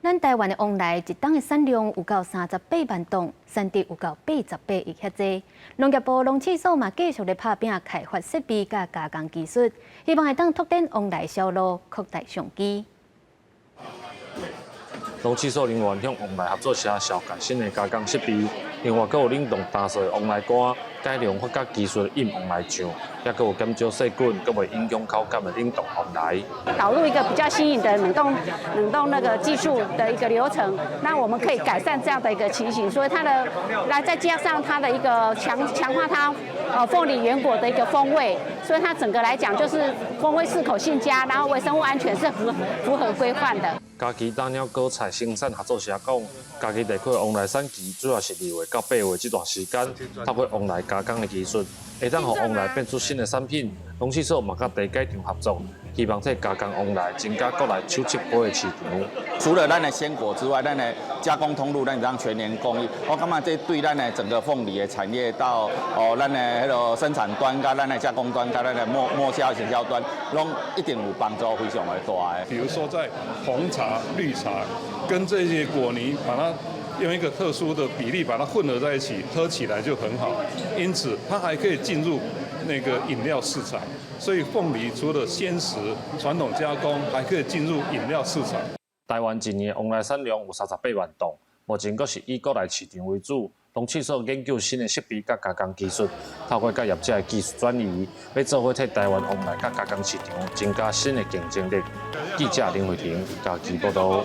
咱台灣的旺梨一冬的產量有夠38萬噸，產值有夠88億遐濟。農業部農試所嘛繼續咧拍拚開發設備佮加工技術，希望會當拓展旺梨銷路，擴大商機。農試所人員向旺梨合作社紹介新的加工設備，另外閣有冷凍打碎的旺梨乾，改良發酵技術印旺梨醬，抑閣有減少細菌，閣袂影響口感的冷凍旺梨。導入一個比較新穎的冷凍那個技術的一個流程，那我們可以改善這樣的一個情形，所以它的來再加上它的一個強化它鳳梨原果的一個風味，所以它整個來講就是風味適口性佳，然後微生物安全是符合規範的。家己大鳥果菜生產合作社講，嘉義地區的旺梨產期主要是2月到8月這段時間，透過旺梨加工的技術，會當予旺梨變出新的產品。農試所嘛佮地改場合作，希望藉加工旺梨增加國內手七杯的市場。除了咱的鮮果之外，咱的加工通路，咱當全年供應。我感覺這對咱的整個鳳梨的產業到哦，咱的彼個生產端、佮咱的加工端、佮咱的末銷、行銷端，攏一定有幫助，非常的大的。比如說，在紅茶、綠茶跟這些果泥，把它用一個特殊的比例把它混合在一起，喝起來就很好。因此，它還可以進入那個飲料市場。所以，鳳梨除了鮮食、傳統加工，還可以進入飲料市場。台灣一年旺梨產量有38萬噸，目前閣是以國內市場為主。農試所研究新的設備佮加工技術，透過佮業者的技術轉移，欲做伙替台灣旺梨佮加工市場增加新的競爭力。記者林慧婷嘉義報道。